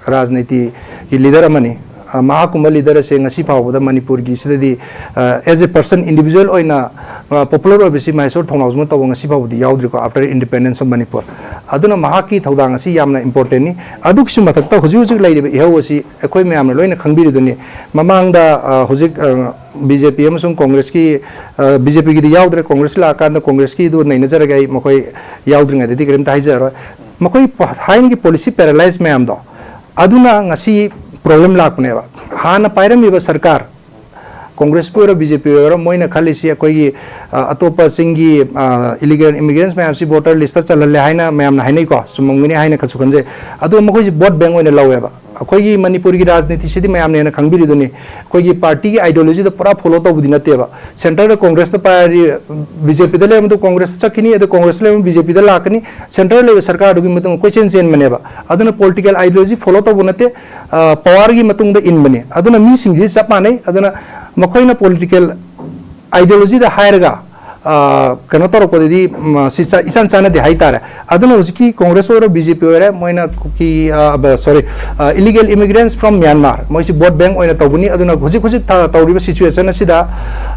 ꯔꯥꯖꯅꯤꯇꯤꯒꯤ ꯂꯤꯗꯔ ꯑꯃꯅꯤ꯫ ꯑ, ꯃꯍꯥꯛꯀꯨꯝꯕ ꯂꯤꯗꯔ ꯑꯁꯦ ꯉꯁꯤ ꯐꯥꯎꯕꯗ ꯃꯅꯤꯄꯨꯔꯒꯤꯁꯤꯗꯗꯤ, ꯑ, as a person, individual ꯑꯣꯏꯅ, ꯑ, ꯄꯣꯄꯨꯂꯔ ꯑꯣꯏꯕꯁꯤ ꯃꯍꯦꯁꯣꯔ ꯊꯧꯅꯥꯎꯖꯝꯅ ꯇꯧꯕ ꯉꯁꯤ ꯐꯥꯎꯕꯗꯤ ꯌꯥꯎꯗ꯭ꯔꯤꯀꯣ, after independence of Manipur꯫ ꯑꯗꯨꯅ ꯃꯍꯥꯛꯀꯤ ꯊꯧꯗꯥꯡ ꯑꯁꯤ ꯌꯥꯝꯅ ꯏꯝꯄꯣꯔꯇꯦꯟꯅꯤ꯫ ꯑꯗꯨꯒꯤꯁꯨ ꯃꯊꯛꯇ ꯍꯧꯖꯤꯛ ꯍꯧꯖꯤꯛ ꯂꯩꯔꯤꯕ ꯏꯍꯧ ꯑꯁꯤ ꯑꯩꯈꯣꯏ ꯃꯌꯥꯝꯅ ꯂꯣꯏꯅ ꯈꯪꯕꯤꯔꯤꯗꯨꯅꯤ꯫ ꯃꯃꯥꯡꯗ, ꯑ, ꯍꯧꯖꯤꯛ, ꯑ, ꯕꯤ ꯖꯦ ꯄꯤ ꯑꯃꯁꯨꯡ ꯀꯣꯡꯒ꯭ꯔꯦꯁꯀꯤ, ꯑ, ꯕꯤ ꯖꯦ ꯄꯤꯒꯤꯗꯤ ꯌꯥꯎꯗ꯭ꯔꯦ, ꯀꯣꯡꯒ꯭ꯔꯦꯁꯀꯤ ꯂꯥꯛꯑꯀꯥꯟꯗ ꯀꯣꯡꯒ꯭ꯔꯦꯁꯀꯤꯗꯨ ꯅꯩꯅꯖꯔꯒꯦ, ꯑꯩ ꯃꯈꯣꯏ ꯌꯥꯎꯗ꯭ꯔꯤꯉꯩꯗꯗꯤ ꯀꯔꯤꯝꯇ ꯍꯥꯏꯖꯔꯔꯣꯏ꯫ ꯃꯈꯣꯏ ꯄ-, ꯊꯥꯏꯅꯒꯤ ꯄꯣꯂꯤꯁꯤ ꯄꯦꯔꯥꯂꯥꯏꯖ ꯃꯌꯥꯝꯗꯣ, ꯑꯗꯨꯅ ꯉꯁꯤ ꯄ꯭ꯔꯣꯕ꯭ꯂꯦꯝ ꯂꯥꯛꯄꯅꯦꯕ꯫ ꯍꯥꯟꯅ ꯄꯥꯏꯔꯝꯃꯤꯕ ꯁꯔꯀꯥꯔ, ꯀꯣꯡꯒ꯭ꯔꯦꯁꯄꯨ ꯑꯣꯏꯔꯣ, ꯕꯤ ꯖꯦ ꯄꯤ ꯑꯣꯏꯔꯣ, ꯃꯣꯏꯅ ꯈꯜꯂꯤꯁꯤ ꯑꯩꯈꯣꯏꯒꯤ, ꯑ, ꯑꯇꯣꯞꯄ ꯆꯤꯡꯒꯤ, ꯑ, illegal immigrants ꯃꯌꯥꯝꯁꯤ voter list ꯆꯜꯍꯜꯂꯦ ꯍꯥꯏꯅ ꯃꯌꯥꯝꯅ ꯍꯥꯏꯅꯩꯀꯣ, ꯆꯨꯝꯃꯝꯒꯅꯤ ꯍꯥꯏꯅ ꯈꯟꯁꯨ ꯈꯟꯖꯩ꯫ ꯑꯗꯣ ꯃꯈꯣꯏꯁꯤ vote bank ꯑꯣꯏꯅ ꯂꯧꯋꯦꯕ꯫ ꯑꯩꯈꯣꯏꯒꯤ ꯃꯅꯤꯄꯨꯔꯒꯤ ꯔꯥꯖꯅꯤꯇꯤꯁꯤꯗꯤ ꯃꯌꯥꯝꯅ ꯍꯦꯟꯅ ꯈꯪꯕꯤꯔꯤꯗꯨꯅꯤ꯫ ꯑꯩꯈꯣꯏꯒꯤ partyꯒꯤ ideologyꯗ ꯄꯨꯔꯥ follow ꯇꯧꯕꯗꯤ ꯅꯠꯇꯦꯕ꯫ Centreꯗ ꯀꯣꯡꯒ꯭ꯔꯦꯁꯅ ꯄꯥꯏꯔꯗꯤ ꯕꯤ ꯖꯦ ꯄꯤꯗ ꯂꯩꯔꯝꯕꯗꯣ ꯀꯣꯡꯒ꯭ꯔꯦꯁꯇ ꯆꯠꯈꯤꯅꯤ, ꯑꯗꯩ ꯀꯣꯡꯒ꯭ꯔꯦꯁꯇ ꯂꯩꯔꯝꯕ ꯕꯤ ꯖꯦ ꯄꯤꯗ ꯂꯥꯛꯀꯅꯤ, centre ꯂꯩꯕ ꯁꯔꯀꯥꯔꯗꯨꯒꯤ ꯃꯇꯨꯡ ꯀꯣꯏꯆꯦꯟ ꯆꯦꯟꯕꯅꯦꯕ꯫ ꯑꯗꯨꯅ political ideology follow ꯇꯧꯕ ꯅꯠꯇꯦ, ꯑ, powerꯒꯤ ꯃꯇꯨꯡꯗ ꯏꯟꯕꯅꯤ꯫ ꯑꯗꯨꯅ ꯃꯤꯁꯤꯡꯁꯤ ꯆꯞ ꯃꯥꯟꯅꯩ꯫ ꯑꯗꯨꯅ ꯃꯈꯣꯏꯅ political ideologyꯗ ꯍꯥꯏꯔꯒ, ꯑ, ꯀꯩꯅꯣ ꯇꯧꯔꯛꯄꯗꯗꯤ, ꯎꯝ, ꯁꯤ ꯆꯥ-, ꯏꯆꯥꯟ ꯆꯥꯟꯅꯗꯦ ꯍꯥꯏꯇꯥꯔꯦ꯫ ꯑꯗꯨꯅ ꯍꯧꯖꯤꯛꯀꯤ ꯀꯣꯡꯒ꯭ꯔꯦꯁ ꯑꯣꯏꯔꯣ, ꯕꯤ ꯖꯦ ꯄꯤ ꯑꯣꯏꯔꯦ, ꯃꯣꯏꯅ ꯀꯨꯀꯤ, ꯑ, ꯕ-, sorry, ꯑ, illegal immigrants from Myanmar, ꯃꯣꯏꯁꯤ vote bank ꯑꯣꯏꯅ ꯇꯧꯕꯅꯤ꯫ ꯑꯗꯨꯅ ꯍꯧꯖꯤꯛ ꯍꯧꯖꯤꯛ ꯊ-, ꯇꯧꯔꯤꯕ situation ꯑꯁꯤꯗ,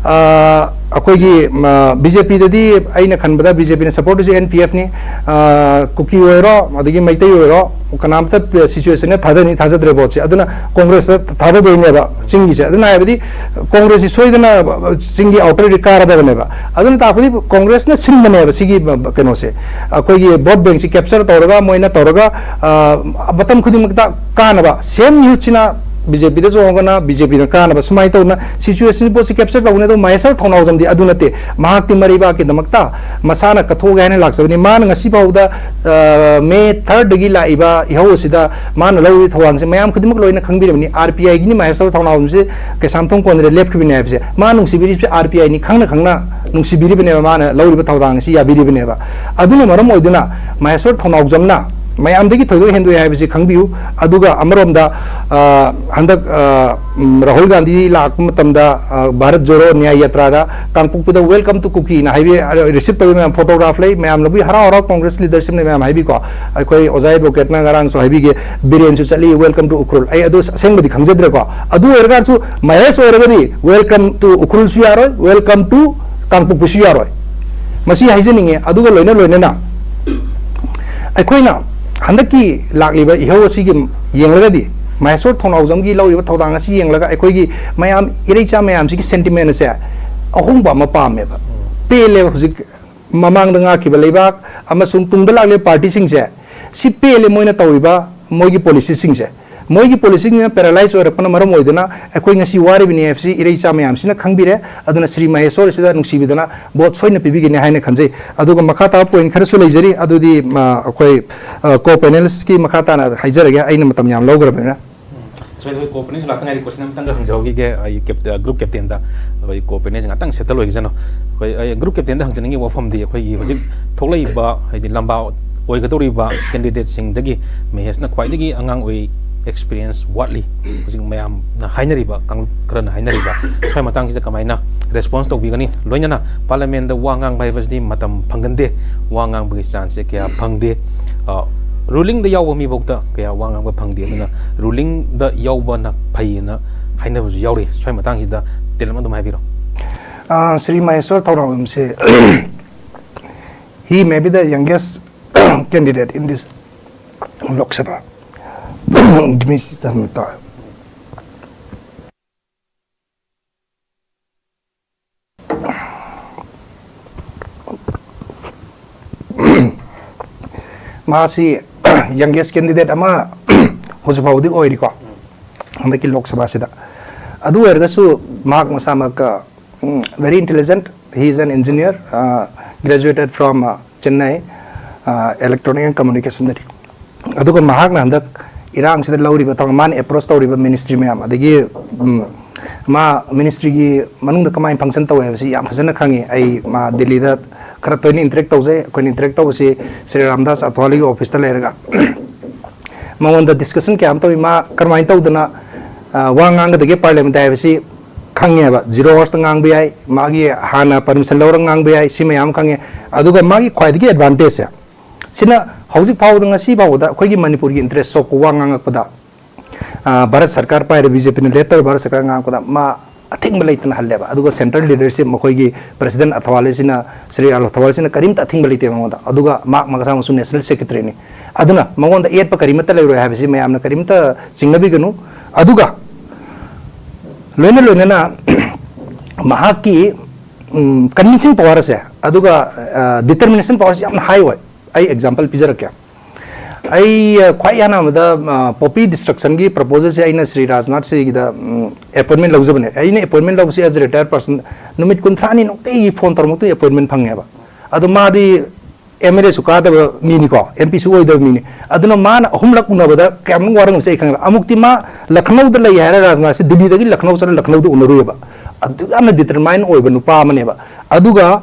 ꯑ, ꯑꯩꯈꯣꯏꯒꯤ, ꯎꯝ, ꯑ, ꯕꯤ ꯖꯦ ꯄꯤꯗꯗꯤ ꯑꯩꯅ ꯈꯟꯕꯗ ꯕꯤ ꯖꯦ ꯄꯤꯅ support ꯇꯧꯔꯤꯁꯦ ꯑꯦꯟ ꯄꯤ ꯑꯦꯐꯅꯤ꯫ ꯑ, ꯀꯨꯀꯤ ꯑꯣꯏꯔꯣ, ꯑꯗꯒꯤ ꯃꯩꯇꯩ ꯑꯣꯏꯔꯣ, ꯀꯅꯥꯝꯇ situation ꯊꯥꯗꯅꯤ ꯊꯥꯖꯗ꯭ꯔꯦ voteꯁꯦ꯫ ꯑꯗꯨꯅ ꯀꯣꯡꯒ꯭ꯔꯦꯁꯇ ꯊꯥꯗꯗꯣꯏꯅꯦꯕ ꯆꯤꯡꯒꯤꯁꯦ꯫ ꯑꯗꯨꯅ ꯍꯥꯏꯕꯗꯤ ꯀꯣꯡꯒ꯭ꯔꯦꯁꯁꯤ ꯁꯣꯏꯗꯅ ꯆꯤꯡꯒꯤ outerꯗꯤ ꯀꯥꯔꯗꯕꯅꯦꯕ꯫ ꯑꯗꯨꯅ ꯇꯥꯛꯄꯗꯤ ꯀꯣꯡꯒ꯭ꯔꯦꯁꯅ ꯁꯤꯟꯕꯅꯦꯕ ꯁꯤꯒꯤ ꯀꯩꯅꯣꯁꯦ, ꯑꯩꯈꯣꯏꯒꯤ vote bankꯁꯤ capture ꯇꯧꯔꯒ ꯃꯣꯏꯅ ꯇꯧꯔꯒ, ꯑ, ꯃꯇꯝ ꯈꯨꯗꯤꯡꯃꯛꯇ ꯀꯥꯅꯕ, same youthꯁꯤꯅ ꯕꯤ ꯖꯦ ꯄꯤꯗ ꯆꯣꯡꯉꯒꯅ ꯕꯤ ꯖꯦ ꯄꯤꯅ ꯀꯥꯅꯕ, ꯁꯨꯃꯥꯏꯅ ꯇꯧꯗꯅ situation ꯄꯣꯠꯁꯤ capture ꯇꯧꯕꯅꯦ꯫ ꯑꯗꯣ ꯃꯍꯦꯁ ꯊꯧꯅꯥꯎꯖꯝꯗꯤ ꯑꯗꯨ ꯅꯠꯇꯦ꯫ ꯃꯍꯥꯛꯇꯤ ꯃꯔꯩꯕꯥꯛꯀꯤꯗꯃꯛꯇ ꯃꯁꯥꯅ ꯀꯠꯊꯣꯛꯑꯒꯦ ꯍꯥꯏꯅ ꯂꯥꯛꯆꯕꯅꯤ꯫ ꯃꯥꯅ ꯉꯁꯤ ꯐꯥꯎꯕꯗ, ꯑ, ꯃꯦ thirdꯗꯒꯤ ꯂꯥꯛꯏꯕ ꯏꯍꯧ ꯑꯁꯤꯗ ꯃꯥꯅ ꯂꯧꯔꯤꯕ ꯊꯧꯗꯥꯡꯁꯦ ꯃꯌꯥꯝ ꯈꯨꯗꯤꯡꯃꯛ ꯂꯣꯏꯅ ꯈꯪꯕꯤꯔꯕꯅꯤ꯫ ꯑꯥꯔ ꯄꯤ ꯑꯥꯏꯒꯤꯅꯤ ꯃꯍꯦꯁ ꯊꯧꯅꯥꯎꯖꯝꯁꯦ ꯀꯩꯁꯥꯝꯊꯣꯡ ꯀꯣꯟꯗ ꯂꯦꯞꯈꯤꯕꯅꯤ ꯍꯥꯏꯕꯁꯦ꯫ ꯃꯥ ꯅꯨꯡꯁꯤꯕꯤꯔꯤꯕꯁꯦ ꯑꯥꯔ ꯄꯤ ꯑꯥꯏꯅꯤ, ꯈꯪꯅ ꯈꯪꯅ ꯅꯨꯡꯁꯤꯕꯤꯔꯤꯕꯅꯦꯕ, ꯃꯥꯅ ꯂꯧꯔꯤꯕ ꯊꯧꯗꯥꯡ ꯑꯁꯤ ꯌꯥꯕꯤꯔꯤꯕꯅꯦꯕ꯫ ꯑꯗꯨꯅ ꯃꯔꯝ ꯑꯣꯏꯗꯨꯅ ꯃꯍꯦꯁ ꯊꯧꯅꯥꯎꯖꯝꯅ ꯃꯌꯥꯝꯗꯒꯤ ꯊꯣꯏꯗꯣꯛ ꯍꯦꯟꯗꯣꯛꯑꯦ ꯍꯥꯏꯕꯁꯤ ꯈꯪꯕꯤꯌꯨ꯫ ꯑꯗꯨꯒ ꯑꯃꯔꯣꯝꯗ, ꯑ, ꯍꯟꯗꯛ, ꯑ, ꯎꯝ, ꯔꯥꯍꯨꯜ ꯒꯥꯟꯙꯤ ꯂꯥꯛꯄ ꯃꯇꯝꯗ, ꯑ, ꯚꯥꯔꯠ ꯖꯣꯔꯣ ꯅ꯭ꯌꯥꯏ ꯌꯥꯇ꯭ꯔꯥꯗ ꯀꯥꯡꯄꯣꯛꯄꯤꯗ welcome to ꯀꯨꯀꯤꯅ ꯍꯥꯏꯕꯤ, ꯑ, receive ꯇꯧꯕ ꯃꯌꯥꯝ photograph ꯂꯩ, ꯃꯌꯥꯝꯅꯕꯨ ꯍꯔꯥꯎ ꯍꯔꯥꯎ Congress leadershipꯅ ꯃꯌꯥꯝ ꯍꯥꯏꯕꯤꯀꯣ꯫ ꯑꯩꯈꯣꯏ ꯑꯣꯖꯥ advocateꯅ ꯉꯔꯥꯡꯁꯨ ꯍꯥꯏꯕꯤꯒꯦ, ꯕꯤꯔꯦꯟꯁꯨ ꯆꯠꯂꯤ, welcome to ꯎꯈ꯭ꯔꯨꯜ꯫ ꯑꯩ ꯑꯗꯨ ꯑꯁꯦꯡꯕꯗꯤ ꯈꯪꯖꯗ꯭ꯔꯦꯀꯣ꯫ ꯑꯗꯨ ꯑꯣꯏꯔꯒꯁꯨ ꯃꯍꯦꯁ ꯑꯣꯏꯔꯒꯗꯤ welcome to ꯎꯈ꯭ꯔꯨꯜꯁꯨ ꯌꯥꯔꯣꯏ, welcome to ꯀꯥꯡꯄꯣꯛꯄꯤꯁꯨ ꯌꯥꯔꯣꯏ꯫ ꯃꯁꯤ ꯍꯥꯏꯖꯅꯤꯡꯉꯦ꯫ ꯑꯗꯨꯒ ꯂꯣꯏꯅ ꯂꯣꯏꯅꯅ ꯑꯩꯈꯣꯏꯅ ꯍꯟꯗꯛꯀꯤ ꯂꯥꯛꯂꯤꯕ ꯏꯍꯧ ꯑꯁꯤꯒꯤ ꯌꯦꯡꯂꯒꯗꯤ, ꯃꯍꯦꯁꯣꯔ ꯊꯧꯅꯥꯎꯖꯝꯒꯤ ꯂꯧꯔꯤꯕ ꯊꯧꯗꯥꯡ ꯑꯁꯤ ꯌꯦꯡꯂꯒ ꯑꯩꯈꯣꯏꯒꯤ ꯃꯌꯥꯝ ꯏꯔꯩꯆꯥ ꯃꯌꯥꯝꯁꯤꯒꯤ sentiment ꯑꯁꯦ ꯑꯍꯣꯡꯕ ꯑꯃ ꯄꯥꯝꯃꯦꯕ꯫ ꯄꯦꯜꯂꯦꯕ꯫ ꯍꯧꯖꯤꯛ ꯃꯃꯥꯡꯗ ꯉꯥꯛꯈꯤꯕ ꯂꯩꯕꯥꯛ ꯑꯃꯁꯨꯡ ꯇꯨꯡꯗ ꯂꯥꯛꯂꯤꯕ partyꯁꯤꯡꯁꯦ, ꯁꯤ ꯄꯦꯜꯂꯦ ꯃꯣꯏꯅ ꯇꯧꯔꯤꯕ ꯃꯣꯏꯒꯤ policyꯁꯤꯡꯁꯦ꯫ ꯃꯣꯏꯒꯤ ꯄꯣꯂꯤꯁꯤꯁꯤꯅ ꯄꯦꯔꯥꯂꯥꯏꯁ ꯑꯣꯏꯔꯛꯄꯅ ꯃꯔꯝ ꯑꯣꯏꯗꯨꯅ ꯑꯩꯈꯣꯏ ꯉꯁꯤ ꯋꯥꯔꯤꯕꯅꯤ ꯍꯥꯏꯕꯁꯤ ꯏꯔꯩ ꯏꯆꯥ ꯃꯌꯥꯝꯁꯤꯅ ꯈꯪꯕꯤꯔꯦ꯫ ꯑꯗꯨꯅ ꯁ꯭ꯔꯤ ꯃꯍꯦꯁꯣꯔ ꯑꯁꯤꯗ ꯅꯨꯡꯁꯤꯕꯤꯗꯅ ꯚꯣꯠ ꯁꯣꯏꯅ ꯄꯤꯕꯤꯒꯅꯤ ꯍꯥꯏꯅ ꯈꯟꯖꯩ꯫ ꯑꯗꯨꯒ ꯃꯈꯥ ꯇꯥꯕ ꯄꯣꯏꯟꯠ ꯈꯔꯁꯨ ꯂꯩꯖꯔꯤ, ꯑꯗꯨꯗꯤ, ꯑ, ꯑꯩꯈꯣꯏ, ꯑ, ꯀꯣ ꯄꯦꯅꯦꯂꯤꯁꯀꯤ ꯃꯈꯥ ꯇꯥꯅ ꯍꯥꯏꯖꯔꯒꯦ, ꯑꯩꯅ ꯃꯇꯝ ꯌꯥꯝ ꯂꯧꯈ꯭ꯔꯕꯅꯤꯅ꯫ ꯁꯣꯏꯗ ꯑꯩꯈꯣꯏ ꯀꯣ ꯄꯦꯅꯦꯜ ꯂꯥꯛꯇ ꯉꯥꯏꯔꯤ, ꯀꯣꯏꯁꯟ ꯑꯃꯇꯪꯒ ꯍꯪꯖꯍꯧꯈꯤꯒꯦ꯫ ꯑꯩ ꯀꯦꯞ-, ꯑ, ꯒ꯭ꯔꯨꯞ ꯀꯦꯞꯇꯦꯟꯗ, ꯑꯩꯈꯣꯏ ꯀꯣ ꯄꯦꯅꯦꯜꯁꯦ ꯉꯥꯛꯇꯪ ꯁꯦꯇꯜ ꯑꯣꯏꯈꯤꯁꯅꯨ꯫ ꯑꯩꯈꯣꯏ, ꯑꯩ ꯒ꯭ꯔꯨꯞ ꯀꯦꯞꯇꯦꯟꯗ ꯍꯪꯖꯅꯤꯡꯉꯤ ꯋꯥꯐꯝꯗꯤ, ꯑꯩꯈꯣꯏꯒꯤ ꯍꯧꯖꯤꯛ ꯊꯣꯛꯂꯛꯏꯕ, ꯍꯥꯏꯗꯤ ꯂꯝꯕꯥ ꯑꯣꯏꯒꯗꯧꯔꯤꯕ ꯀꯦꯟꯗꯤꯗꯦꯠꯁꯤꯡꯗꯒꯤ ꯃꯍꯦꯁꯅ ꯈ꯭ꯋꯥꯏꯗꯒꯤ ꯑꯉꯥꯡ ꯑꯣꯏ, ꯑꯦꯛꯁꯄꯤꯔꯤꯌꯦꯟꯁ ꯋꯥꯠꯂꯤ, ꯍꯧꯖꯤꯛ ꯃꯌꯥꯝꯅ ꯍꯥꯏꯅꯔꯤꯕ, ꯀꯥꯡꯂꯨꯞ ꯈꯔꯅ ꯍꯥꯏꯅꯔꯤꯕ, ꯁ꯭ꯋꯥꯏ ꯃꯇꯥꯡꯁꯤꯗ ꯀꯃꯥꯏꯅ ꯔꯦꯁꯄꯣꯟꯁ ꯇꯧꯕꯤꯒꯅꯤ? ꯂꯣꯏꯅꯅ ꯄꯥꯔꯂꯤꯌꯥꯃꯦꯟꯗ ꯋꯥ ꯉꯥꯡꯕ ꯍꯥꯏꯕꯁꯤꯗꯤ ꯃꯇꯝ ꯐꯪꯒꯟꯗꯦ, ꯋꯥ ꯉꯥꯡꯕꯒꯤ ꯆꯥꯟꯁꯁꯦ ꯀꯌꯥ ꯐꯪꯗꯦ꯫ ꯑ, ꯔꯨꯂꯤꯡꯗ ꯌꯥꯎꯕ ꯃꯤꯐꯧꯗ ꯀꯌꯥ ꯋꯥ ꯉꯥꯡꯕ ꯐꯪꯗꯦ꯫ ꯑꯗꯨꯅ ꯔꯨꯂꯤꯡꯗ ꯌꯥꯎꯕꯅ ꯐꯩꯌꯦꯅ ꯍꯥꯏꯅꯕꯁꯨ ꯌꯥꯎꯔꯤ꯫ ꯁ꯭ꯋꯥꯏ ꯃꯇꯥꯡꯁꯤꯗ ꯇꯦꯜꯂꯞꯅ ꯑꯗꯨꯝ ꯍꯥꯏꯕꯤꯔꯣ꯫ Uh, Shri Maheshwar Thaoraoyimse, he may be the youngest candidate in this Lok Sabha. Give me some time. ꯃꯥꯁꯤ ꯌꯪꯒꯦꯁ ꯀꯦꯟꯗꯤꯗꯦꯠ ꯑꯃ ꯍꯧꯖꯤꯛ ꯐꯥꯎꯕꯗꯤ ꯑꯣꯏꯔꯤꯀꯣ, ꯍꯟꯗꯛꯀꯤ ꯂꯣꯛ ꯁꯚꯥꯁꯤꯗ꯫ ꯑꯗꯨ ꯑꯣꯏꯔꯒꯁꯨ ꯃꯍꯥꯛ ꯃꯁꯥꯃꯛ very intelligent, he is an engineer, uh, graduated from, uh, Chennai, uh, electronic and communication. ꯑꯗꯨꯒ ꯃꯍꯥꯛꯅ ꯍꯟꯗꯛ ꯏꯔꯥꯡꯁꯤꯗ ꯂꯧꯔꯤꯕ ꯊꯧꯔꯥꯡ, ꯃꯥꯅ ꯑꯦꯄ꯭ꯔꯣꯁ ꯇꯧꯔꯤꯕ ꯃꯤꯅꯤꯁꯇ꯭ꯔꯤ ꯃꯌꯥꯝ, ꯑꯗꯒꯤ, ꯎꯝ, ꯃꯥ ꯃꯤꯅꯤꯁꯇ꯭ꯔꯤꯒꯤ ꯃꯅꯨꯡꯗ ꯀꯃꯥꯏꯅ ꯐꯪꯁꯟ ꯇꯧꯋꯦ ꯍꯥꯏꯕꯁꯤ ꯌꯥꯝ ꯐꯖꯅ ꯈꯪꯉꯤ꯫ ꯑꯩ ꯃꯥ ꯗꯤꯜꯂꯤꯗ ꯈꯔ ꯇꯣꯏꯅ ꯏꯟꯇꯔꯦꯛ ꯇꯧꯖꯩ꯫ ꯑꯩꯈꯣꯏꯅ ꯏꯟꯇꯔꯦꯛ ꯇꯧꯕꯁꯤ ꯁ꯭ꯔꯤ ꯔꯥꯝꯗꯥꯁ ꯑꯊꯋꯥꯂꯤꯒꯤ ꯑꯣꯐꯤꯁꯇ ꯂꯩꯔꯒ ꯃꯉꯣꯟꯗ ꯗꯤꯁꯀꯁꯟ ꯀꯌꯥ ꯑꯃ ꯇꯧꯏ꯫ ꯃꯥ ꯀꯔꯝꯍꯥꯏꯅ ꯇꯧꯗꯅ, ꯑ, ꯋꯥ ꯉꯥꯡꯒꯗꯒꯦ ꯄꯥꯔꯂꯤꯌꯥꯃꯦꯟꯗ ꯍꯥꯏꯕꯁꯤ ꯈꯪꯉꯦꯕ꯫ ꯖꯤꯔꯣ ꯑꯥꯋꯔꯁꯇ ꯉꯥꯡꯕ ꯌꯥꯏ, ꯃꯥꯒꯤ ꯍꯥꯟꯅ ꯄꯔꯃꯤꯁꯟ ꯂꯧꯔꯒ ꯉꯥꯡꯕ ꯌꯥꯏ, ꯁꯤ ꯃꯌꯥꯝ ꯈꯪꯉꯦ꯫ ꯑꯗꯨꯒ ꯃꯥꯒꯤ ꯈ꯭ꯋꯥꯏꯗꯒꯤ ꯑꯦꯗꯚꯥꯟꯇꯦꯖꯁꯦ, ꯁꯤꯅ ꯍꯧꯖꯤꯛ ꯐꯥꯎꯕꯗ, ꯉꯁꯤ ꯐꯥꯎꯕꯗ ꯑꯩꯈꯣꯏꯒꯤ ꯃꯅꯤꯄꯨꯔꯒꯤ ꯏꯟꯇꯔꯦꯁ ꯁꯣꯛꯄ ꯋꯥ ꯉꯥꯡꯉꯛꯄꯗ, ꯑ, ꯚꯥꯔꯠ ꯁꯔꯀꯥꯔ ꯄꯥꯏꯔꯤꯕ ꯕꯤ ꯖꯦ ꯄꯤꯅ ꯂꯦꯗ ꯇꯧꯔꯤꯕ ꯚꯥꯔꯠ ꯁꯔꯀꯥꯔ ꯉꯥꯡꯉꯛꯄꯗ ꯃꯥ ꯑꯊꯤꯡꯕ ꯂꯩꯇꯅ ꯍꯜꯂꯦꯕ꯫ ꯑꯗꯨꯒ ꯁꯦꯟꯇ꯭ꯔꯦꯜ ꯂꯤꯗꯔꯁꯤꯞ, ꯃꯈꯣꯏꯒꯤ ꯄ꯭ꯔꯁꯤꯗꯦꯟ ꯑꯊꯋꯥꯂꯦꯁꯤꯅ, ꯁ꯭ꯔꯤ ꯑꯊꯋꯥꯂꯦꯁꯤꯅ ꯀꯔꯤꯝꯇ ꯑꯊꯤꯡꯕ ꯂꯩꯇꯦ ꯃꯉꯣꯟꯗ꯫ ꯑꯗꯨꯒ ꯃꯍꯥꯛ ꯃꯁꯥꯃꯛꯁꯨ ꯅꯦꯁꯅꯦꯜ ꯁꯦꯀ꯭ꯔꯦꯇꯔꯤꯅꯤ꯫ ꯑꯗꯨꯅ ꯃꯉꯣꯟꯗ ꯌꯦꯠꯄ ꯀꯔꯤꯃꯠꯇ ꯂꯩꯔꯣꯏ ꯍꯥꯏꯕꯁꯤ ꯃꯌꯥꯝꯅ ꯀꯔꯤꯝꯇ ꯆꯤꯡꯅꯕꯤꯒꯅꯨ꯫ ꯑꯗꯨꯒ ꯂꯣꯏꯅ ꯂꯣꯏꯅꯅ ꯃꯍꯥꯛꯀꯤ, ꯎꯝ, ꯀꯟꯚꯤꯟꯁꯤꯡ ꯄꯋꯥꯔ ꯑꯁꯦ, ꯑꯗꯨꯒ, ꯑ, ꯗꯤꯇꯔꯃꯤꯅꯦꯁꯟ ꯄꯋꯥꯔꯁꯦ ꯌꯥꯝꯅ ꯍꯥꯏ ꯑꯣꯏ꯫ ꯑꯩ ꯑꯦꯛꯖꯥꯝꯄꯜ ꯄꯤꯖꯔꯛꯀꯦ꯫ ꯑꯩ ꯑ, ꯈ꯭ꯋꯥꯏ ꯑꯍꯥꯟꯕꯗ ꯑ, ꯄꯣꯄꯤ ꯗꯤꯁꯇ꯭ꯔꯛꯁꯟꯒꯤ ꯄ꯭ꯔꯄꯣꯖꯦꯜꯁꯦ ꯑꯩꯅ ꯁ꯭ꯔꯤ ꯔꯥꯖꯅꯥꯊ ꯁ꯭ꯔꯤꯒꯤꯗ ꯑꯦꯄꯣꯏꯟꯃꯦꯟ ꯂꯧꯖꯕꯅꯦ꯫ ꯑꯩꯅ ꯑꯦꯄꯣꯏꯟꯃꯦꯟ ꯂꯧꯕꯁꯦ ꯑꯦꯖ ꯔꯤꯇꯥꯌꯔ ꯄꯥꯔꯁꯟ ꯅꯨꯃꯤꯠ ꯀꯨꯟꯊ꯭ꯔꯥꯅꯤ ꯅꯨꯡꯇꯤꯒꯤ ꯐꯣꯟ ꯇꯧꯔ ꯃꯇꯨꯡ ꯑꯦꯄꯣꯏꯟꯃꯦꯟ ꯐꯪꯉꯦꯕ꯫ ꯑꯗꯣ ꯃꯥꯗꯤ ꯑꯦꯝ ꯑꯦꯜ ꯑꯦꯁꯨ ꯀꯥꯗꯕ ꯃꯤꯅꯤꯀꯣ, ꯑꯦꯝ ꯄꯤꯁꯨ ꯑꯣꯏꯗꯕ ꯃꯤꯅꯤ꯫ ꯑꯗꯨꯅ ꯃꯥꯅ ꯑꯍꯨꯝꯂꯛ ꯎꯅꯕꯗ ꯀꯌꯥꯃꯨꯛ ꯋꯥꯔꯝꯒꯅꯤ ꯑꯩ ꯈꯪꯉꯦꯕ꯫ ꯑꯃꯨꯛꯇꯤ ꯃꯥ ꯂꯈꯅꯧꯗ ꯂꯩ ꯍꯥꯏꯔ ꯔꯥꯖꯅꯥꯊꯁꯦ ꯗꯤꯜꯂꯤꯗꯒꯤ ꯂꯈꯅꯧ ꯆꯠꯂ ꯂꯈꯅꯧꯗ ꯎꯅꯔꯨꯏꯕ꯫ ꯑꯗꯨ ꯌꯥꯝꯅ ꯗꯤꯇꯔꯃꯥꯏꯟ ꯑꯣꯏꯕ ꯅꯨꯄꯥ ꯑꯃꯅꯦꯕ꯫ ꯑꯗꯨꯒ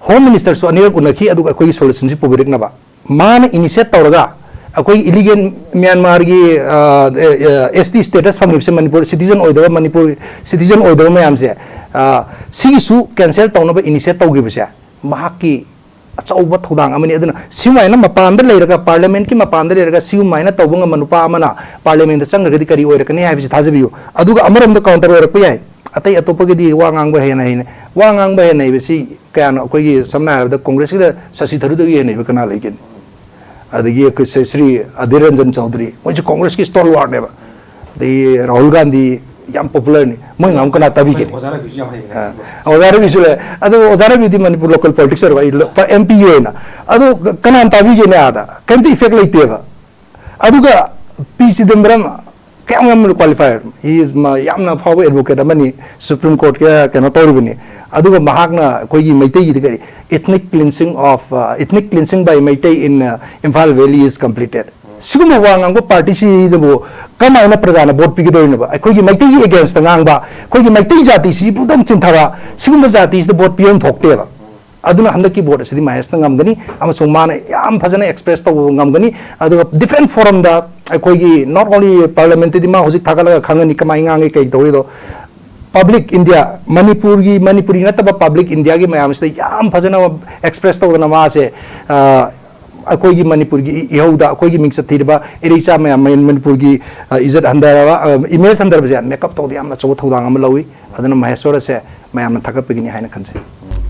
ꯍꯣꯝ ꯃꯤꯅꯤꯁꯇꯔꯁꯨ ꯑꯅꯤꯔꯛ ꯎꯅꯈꯤ, ꯑꯗꯨꯒ ꯑꯩꯈꯣꯏꯒꯤ ꯁꯣꯂꯨꯁꯟꯁꯤ ꯄꯨꯕꯤꯔꯛꯅꯕ꯫ ꯃꯥꯅ ꯏꯅꯤꯁꯤꯌꯦꯠ ꯇꯧꯔꯒ ꯑꯩꯈꯣꯏꯒꯤ ꯏꯂꯤꯒꯦꯜ ꯃ꯭ꯌꯥꯟꯃꯥꯔꯒꯤ ꯑꯦꯁ ꯇꯤ ꯁ꯭ꯇꯦꯇꯁ ꯐꯪꯉꯤꯕꯁꯦ, ꯃꯅꯤꯄꯨꯔ ꯁꯤꯇꯤꯖꯟ ꯑꯣꯏꯗꯕ, ꯃꯅꯤꯄꯨꯔ ꯁꯤꯇꯤꯖꯟ ꯑꯣꯏꯗꯕ ꯃꯌꯥꯝꯁꯦ, ꯑ, ꯁꯤꯒꯤꯁꯨ ꯀꯦꯟꯁꯦꯜ ꯇꯧꯅꯕ ꯏꯅꯤꯁꯤꯌꯦꯠ ꯇꯧꯈꯤꯕꯁꯦ ꯃꯍꯥꯛꯀꯤ ꯑꯆꯧꯕ ꯊꯧꯗꯥꯡ ꯑꯃꯅꯤ꯫ ꯑꯗꯨꯅ ꯁꯤꯃꯥꯏꯅ ꯃꯄꯥꯟꯗ ꯂꯩꯔꯒ, ꯄꯥꯔꯂꯤꯌꯥꯃꯦꯟꯠꯀꯤ ꯃꯄꯥꯟꯗ ꯂꯩꯔꯒ ꯁꯤꯒꯨꯃꯥꯏꯅ ꯇꯧꯕ ꯉꯝꯕ ꯅꯨꯄꯥ ꯑꯃꯅ ꯄꯥꯔꯂꯤꯌꯥꯃꯦꯟꯠꯇ ꯆꯪꯈ꯭ꯔꯒꯗꯤ ꯀꯔꯤ ꯑꯣꯏꯔꯛꯀꯅꯤ ꯍꯥꯏꯕꯁꯤ ꯊꯥꯖꯕꯤꯌꯨ꯫ ꯑꯗꯨꯒ ꯑꯃꯔꯣꯝꯗ ꯀꯥꯎꯟꯇꯔ ꯑꯣꯏꯔꯛꯄ ꯌꯥꯏ꯫ ꯑꯇꯩ ꯑꯇꯣꯞꯄꯒꯤꯗꯤ ꯋꯥ ꯉꯥꯡꯕ ꯍꯦꯟꯅ ꯍꯩꯅꯩ꯫ ꯋꯥ ꯉꯥꯡꯕ ꯍꯦꯟꯅ ꯍꯩꯕꯁꯤ ꯀꯌꯥꯅꯣ? ꯑꯩꯈꯣꯏꯒꯤ ꯁꯝꯅ ꯍꯥꯏꯔꯕꯗ ꯀꯣꯡꯒ꯭ꯔꯦꯁꯀꯤꯗ ꯁꯁꯤ ꯊꯔꯨꯔꯗꯒꯤ ꯍꯦꯟꯅ ꯍꯩꯕ ꯀꯅꯥ ꯂꯩꯒꯅꯤ? ꯑꯗꯒꯤ ꯑꯩꯈꯣꯏ ꯁꯦ-, ꯁ꯭ꯔꯤ ꯑꯙꯤꯔ ꯔꯟꯖꯟ ꯆꯧꯙꯨꯔꯤ, ꯃꯣꯏꯁꯦ ꯀꯣꯡꯒ꯭ꯔꯦꯁꯀꯤ ꯁ꯭ꯇꯣꯜꯋꯥꯔꯠꯅꯦꯕ꯫ ꯑꯗꯒꯤ ꯔꯥꯍꯨꯜ ꯒꯥꯟꯙꯤ ꯌꯥꯝ ꯄꯣꯄꯨꯂꯔꯅꯤ, ꯃꯣꯏ ꯉꯥꯡꯕ ꯀꯅꯥ ꯇꯥꯕꯤꯒꯅꯤ? ꯑꯣꯖꯥ ꯔꯕꯤꯁꯨ ꯌꯥꯝ ꯍꯩꯕꯅꯦ꯫ ꯑ, ꯑꯣꯖꯥ ꯔꯕꯤꯁꯨ ꯂꯩ꯫ ꯑꯗꯣ ꯑꯣꯖꯥ ꯔꯕꯤꯗꯤ ꯃꯅꯤꯄꯨꯔ ꯂꯣꯀꯦꯜ ꯄꯣꯂꯤꯇꯤꯛꯁ ꯑꯣꯏꯔꯕ, ꯑꯩ ꯂ-, ꯄ-, ꯑꯦꯝ ꯄꯤ ꯑꯣꯏꯅ꯫ ꯑꯗꯣ ꯀꯅꯥꯅ ꯇꯥꯕꯤꯒꯦꯅꯦ ꯑꯥꯗ? ꯀꯩꯝꯇ ꯏꯐꯦꯛ ꯂꯩꯇꯦꯕ꯫ ꯑꯗꯨꯒ ꯄꯤ ꯆꯤꯗꯝꯕꯔꯝ ꯀꯌꯥꯝ ꯌꯥꯝꯅ ꯀ꯭ꯋꯥꯂꯤꯐꯥꯏ, ꯌꯥꯝꯅ ꯐꯥꯎꯕ ꯑꯦꯗꯚꯣꯀꯦꯠ ꯑꯃꯅꯤ, ꯁꯨꯄ꯭ꯔꯤꯝ ꯀꯣꯔꯠꯀ ꯀꯩꯅꯣ ꯇꯧꯔꯤꯕꯅꯤ꯫ ꯑꯗꯨꯒ ꯃꯍꯥꯛꯅ ꯑꯩꯈꯣꯏꯒꯤ ꯃꯩꯇꯩꯒꯤꯗꯤ ꯀꯔꯤ, ethnic cleansing of, uh, ethnic cleansing by Meitei in, uh, Imphal Valley is completed꯫ ꯁꯤꯒꯨꯝꯕ ꯋꯥ ꯉꯥꯡꯕ ꯄꯥꯔꯇꯤꯁꯤꯗꯕꯨ ꯀꯃꯥꯏꯅ ꯄ꯭ꯔꯖꯥꯅ ꯚꯣꯠ ꯄꯤꯒꯗꯧꯔꯤꯅꯣꯕ? ꯑꯩꯈꯣꯏꯒꯤ ꯃꯩꯇꯩꯒꯤ ꯑꯦꯒꯦꯟꯁꯇ ꯉꯥꯡꯕ, ꯑꯩꯈꯣꯏꯒꯤ ꯃꯩꯇꯩ ꯖꯥꯇꯤꯁꯤꯕꯨꯗꯪ ꯆꯤꯟꯊꯕ, ꯁꯤꯒꯨꯝꯕ ꯖꯥꯇꯤꯁꯤꯗ ꯚꯣꯠ ꯄꯤꯐꯝ ꯊꯣꯛꯇꯦꯕ꯫ ꯑꯗꯨꯅ ꯍꯟꯗꯛꯀꯤ ꯚꯣꯠ ꯑꯁꯤꯗꯤ ꯃꯍꯦꯁꯅ ꯉꯝꯒꯅꯤ, ꯑꯃꯁꯨꯡ ꯃꯥꯅ ꯌꯥꯝ ꯐꯖꯅ ꯑꯦꯛꯁꯄ꯭ꯔꯦꯁ ꯇꯧꯕ ꯉꯝꯒꯅꯤ꯫ ꯑꯗꯨꯒ ꯗꯤꯐ꯭ꯔꯦꯟꯠ ꯐꯣꯔꯝꯗ ꯑꯩꯈꯣꯏꯒꯤ not only ꯄꯥꯔꯂꯤꯌꯥꯃꯦꯟꯠꯇꯗꯤ ꯃꯥ ꯍꯧꯖꯤꯛ ꯊꯥꯒꯠꯂꯒ ꯈꯪꯒꯅꯤ ꯀꯃꯥꯏꯅ ꯉꯥꯡꯉꯤ, ꯀꯩ ꯇꯧꯏꯗꯣ꯫ ꯄꯕ꯭ꯂꯤꯛ ꯏꯟꯗꯤꯌꯥ, ꯃꯅꯤꯄꯨꯔꯒꯤ, ꯃꯅꯤꯄꯨꯔꯤ ꯅꯠꯇꯕ ꯄꯕ꯭ꯂꯤꯛ ꯏꯟꯗꯤꯌꯥꯒꯤ ꯃꯌꯥꯝꯁꯤꯗ ꯌꯥꯝ ꯐꯖꯅ ꯑꯦꯛꯁꯄ꯭ꯔꯦꯁ ꯇꯧꯗꯅ ꯃꯥꯁꯦ, ꯑ, ꯑꯩꯈꯣꯏꯒꯤ ꯃꯅꯤꯄꯨꯔꯒꯤ ꯏ-, ꯏꯍꯧꯗ ꯑꯩꯈꯣꯏꯒꯤ ꯃꯤꯡꯆꯠ ꯊꯤꯔꯕ ꯏꯔꯩꯆꯥ ꯃꯌꯥꯝ, ꯃꯅꯤꯄꯨꯔꯒꯤ, ꯑ, ꯏꯖꯠ ꯍꯟꯊꯔꯕ, ꯑ, ꯏꯃꯦꯖ ꯍꯟꯊꯔꯕꯁꯦ ꯃꯦꯀꯞ ꯇꯧꯕꯗ ꯌꯥꯝꯅ ꯑꯆꯧꯕ ꯊꯧꯗꯥꯡ ꯑꯃ ꯂꯧꯏ꯫ ꯑꯗꯨꯅ ꯃꯍꯦꯁ꯭ꯋꯔ ꯑꯁꯦ ꯃꯌꯥꯝꯅ ꯊꯥꯒꯠꯄꯤꯒꯅꯤ ꯍꯥꯏꯅ ꯈꯟꯖꯩ꯫